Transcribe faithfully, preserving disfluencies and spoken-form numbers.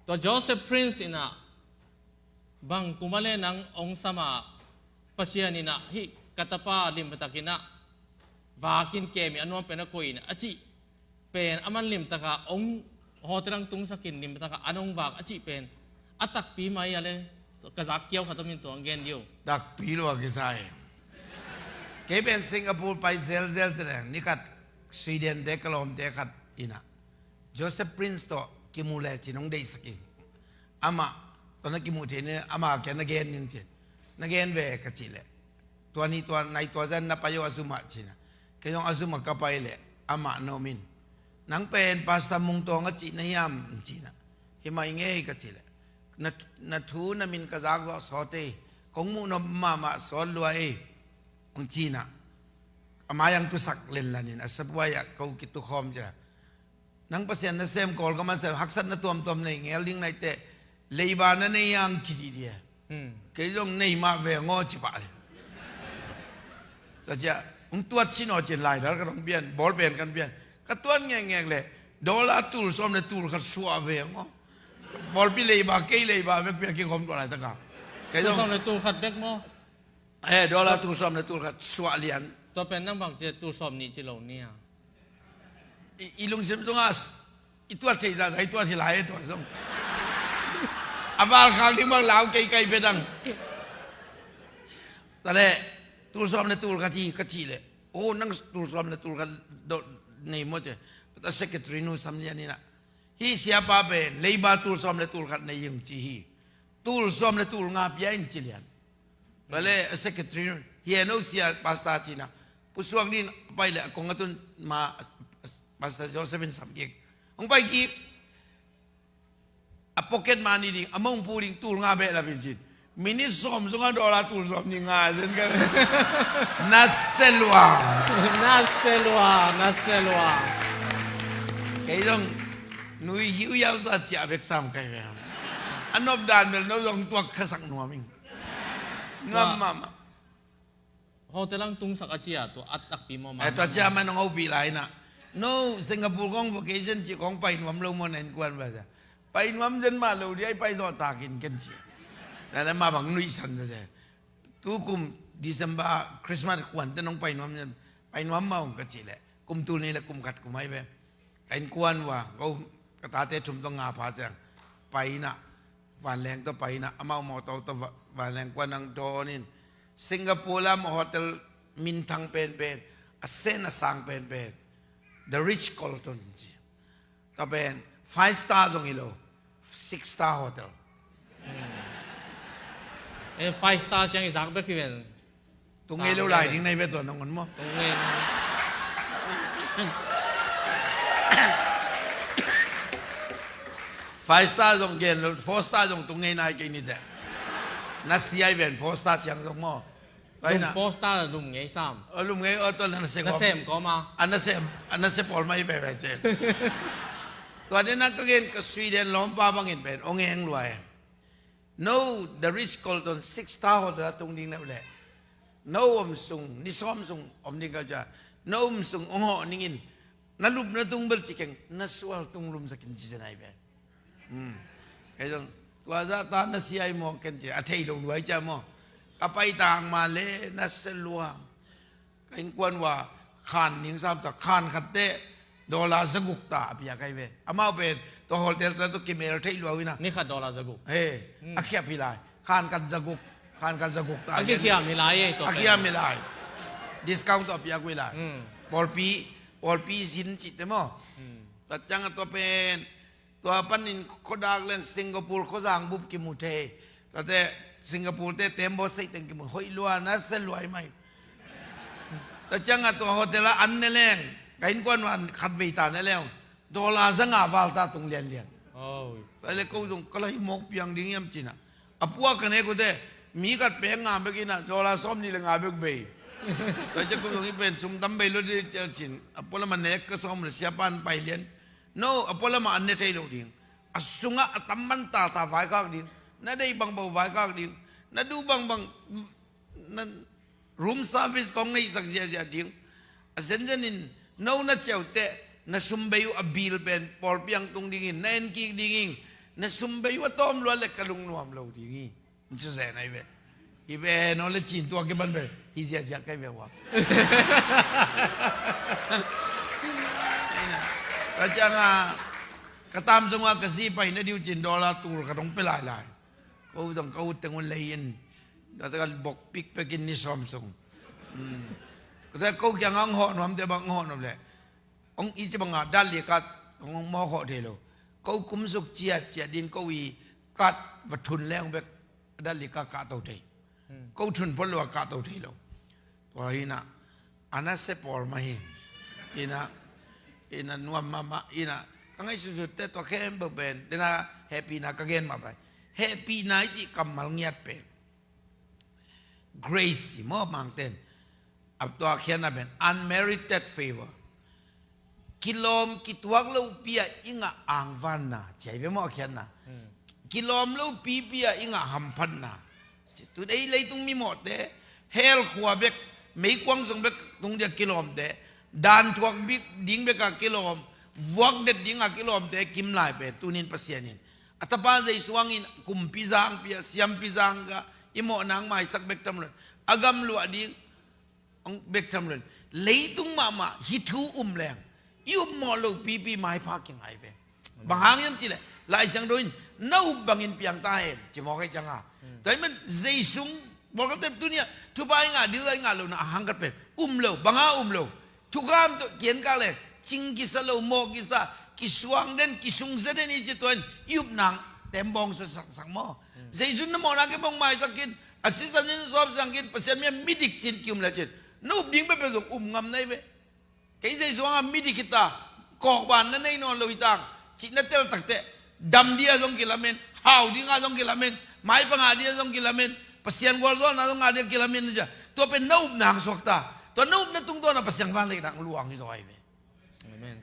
Tua Joseph Prince in ah, bang kum a le nang hong sam a, Pasian in ah hih ka tapa limtakin ah vakin kem hi, a nuam pen a koih in ah a cih pen, aman limtak a hong, hawte lang tungsakin limtak a an hong vak a cih pen a takpi mah hi a le, ka zak kiau khat om in tua hong gen dih o. Takpi lua kisa hi. Kei pen Singapore pai zelzel ci leng, ni khat Sweden te ka lawmte khat in ah Joseph Prince tawh kimu le cin hong deihsak ing. Amah tawh na kimuh thei ni, amah kiang na gen ning cin. Na gen ve ka cih leh, tua ni tua nai tua zan na pai o a zum ah cin ah. Kei zong a zum ah ka pai leh amah na om in, nang pen Pastor Mung Tawng a cih na hiam? Cin ah, hi mai ngei ka cih leh, na, na thu na min ka zak zawh sawt ei, kong muh nop mahmah sawt lua ei, hong cin ah. A mai ang tusak lenlan in a sabuai ah ko kitukhawm cia. Nang Pasian nasem, Kawlgam a sem, haksatna tuamtuam nei ngel ding nai teh, leiba na nei ang ci dih dia. Hmm. Kei zong nei mah veng aw ci pah le. Tua cia, hong tuat sin aw cin laidal ka dong pian, bawlpen kan pian. Ka tuat ngekngek le, dollar tul sawm le tul khat suah veng aw. Bawlpi leiba, kei leiba vek pian kikhawm tua laitaka. Kei zong tul sawm le tul khat bek maw? Eh, dollar tul sawm le tul khat suah lian. Tua pen nang bang cia tul sawm nih ci lo nia. I, i lungsim sungah i tuat thei zahzah i tuat hi lai e tua zong. A val khak ding bang lau kei kai pe dang. Tua leh tul sawm le tul khat hi ka cih leh, o nang tul sawm le tul khat dawh nei maw ci. Tua secretary nu sam lian in ah, hih siapa pen leiba tul sawm le tul khat nei ing ci hi. Tul sawm le tul nga pia in ci lian. Tua leh a secretary, hi e no sia pastor cin ah, pusuak ding a pai leh a kong a tun ma, Pastor Joseph in sam kik. Hong pai kik. A pocket money ding, a mong pu ding tul nga beh la pin cin. Minute sawm sungah dollar tul sawm nih nga zen ka. Na se lua. Na se lua, na se lua. Kei zong nui hiu yau sa cia bek sam kai ve. A nop dan bel no zong tuak khasak nuam ing. Ngam mahmah. Hotel ang tungsak a cia tua a takpi maw? Eh, tua cia man hong hopih lai in ah, no, Singapore kong vacation ci kong pai nuam lo maw na innkuan va cia. Pai nuam zen mah lo dih, ai pai zawh takin ken ci. Tua leh mah bang nuihsan tua cia. Tu kum December, Christmas kuan teh nong pai nuam zen, pai nuam mah ung ka cih leh, kum tul nih leh kum khat kum ai ve. Ka innkuan uh a, ko, ka tate thum tawh nga pha ciang pai in ah, vanleng tawh pai in ah, amau mawtaw tawh va-, vanleng kuan ang dawn in, Singapore lam hotel minthang penpen, a sen a sang penpen, The Ritz-Carlton ci. Tua pen five star zong hi lo, six star hotel. Eh, five star ciang i zak bek hi ven. Tung ngei lo lai ding na hi ve tua nangawn maw? Tung ngei. Five star zong gen lo, four star zong tung ngei nai kei ni teh. Na sia hi ven four star ciang zong maw? Lum four star lum ngei sam. Oh, lum ngei, oh, tua na sem kawm a. A na sem, a na sem pawl mai veve cen. Tua dena ka gen ka Sweden lawmpa bangin pen ong eng lua e. No, The Ritz-Carlton six star hotel a tung ding na uh leh, no om sung, ni sawm sung om ding ka cia, no om sung ong hawh ningin, na lup na tung bel ci keng, na sual tung lum sakin ci cia nai ve. Hmm. Kei zong, tua zah ta na sia hi maw ken ci, a thei lo luai cia maw. Ka pai tang ma le, na se lua. Ka innkuan uh a khan ning sam ta, khan khat teh dollar zaguk ta a pia kai ve. Amau pen tua hotel ta tu kimel theih lua uh ina. Ni khat dollar zaguk. He, a khiap hi lai. Khan khat zaguk, khan khat zaguk ta. A kikhiam hi lai e, tua pen. A khiam hi lai. Discount tawh a pia uh hi lai. Pawlpi, pawlpi zin cih te maw. Tua ciang a tua pen Tua panin khuadak leng Singapore khuazang bup kimu thei. Tuate Singapore te tembaw seih teng kimu, hoih lua, na se luai mai. Tua ciangah tua hotel ah an ne leng, ka innkuan van khatvei ta ne leng, dollar zanga val ta tung lianlian. Tua le ko zong ka lai mawk piang ding hiam cinah. A puak ka nek uh teh, mi khat pek nga bek inah, dollar sawm nih le nga bek bei. Tua ciah ko zong i pen sum tam bei lo dih ciah cin, a pualam a nek ka sawm le siapan pai lian. No, a pualam ah an ne thei lo ding. A sungah a tam man tata vaikhak ding. Na deih bangbang vaikhak ding. Na duh bangbang, na room service kong neihsak ziahziah ding. A zenzen in no na ciah uh teh, na sum bei uh a bill pen pawlpi ang tung dingin, na en kik dingin, Na sum bei uh a tawm lua le ka lungnuam lo ding hi. Nci zen ai ve. Hi ve no le cin tua ke ban ve. Hi ziazia kai ve wa. Ka cianga ka tam zong a ka zi pai na diu cin dola tur ka dong pe lai lai. Ko zong ka ut teng un lei in. Ka ta ka bok pik pek in ni som sung. Ka ta ko kiang ang ho nuam te bang ho nuam le. Ong i ci banga dal li kat ong mawk hawh thei lo. Ko kum suk ciat ciat din ko i kat va thun leng bek dal li ka kah to thei. Ko thun phot lo a kah to thei lo. Tua hi na a na se pawl mah hi. Hi na hi na nuam mahmah hi na ka ngaihsutsut te tua khempeuh pen dena hehpihna ka gen mah pai. Hehpihna i cih kammal ngiat pen grace hi maw Mangten. A tua khiatna pen unmerited favor. Kilawm kituak lopi a i ngah angvanna ci ai ve maw a khiatna. Kilawm lopipi a i ngah hamphatna. Ci tu dei leitung mimawhte hell khua bek meikuang zong bek tung dia kilawmte dan thuak bik ding bek a kilawm vuak det ding a kilawmte kim lai pen tunin Pasian in a tapa Jesu angin kumpi zangpi a siampi zang ka i mawh nang maisak bek tam lo in a gam luah ding ong bek tam lo in leitung mahmah hi thu um leng i um mawh lo pipi maipha kingai ve. Bang hang hiam cih leh Lai Siangtho in na up bangin piang ta hen ci mawk ahi cianga. Tua hi man Jesu bawlkal tep tuni a thupha i ngah dil a i ngah lo na a hang khat pen um lo bang a um lo. Thukham tawh kian kak le cing kisa lo mawh kisa kisuang den kisungsia den i ci tua in i up nang tem bawng sa saksak maw. Jesu na mawh nang ke bawng maisak in a sisan in zawp sang in Pasian mi a midik cin kium le cin na up ding pepe zong um ngam nai ve. Kei Jesu anga midik hita kawkban na nei nawn lo hitang cih na tel takteh dam dia zong kilamen hau dinga zong kilamen maipanga dia zong kilamen Pasian gualzawlna zong a dia kilamen na cia tua pen na up nang suakta tua na upna tungtawna Pasian vanleina luang hi zaw ai ve. Amen.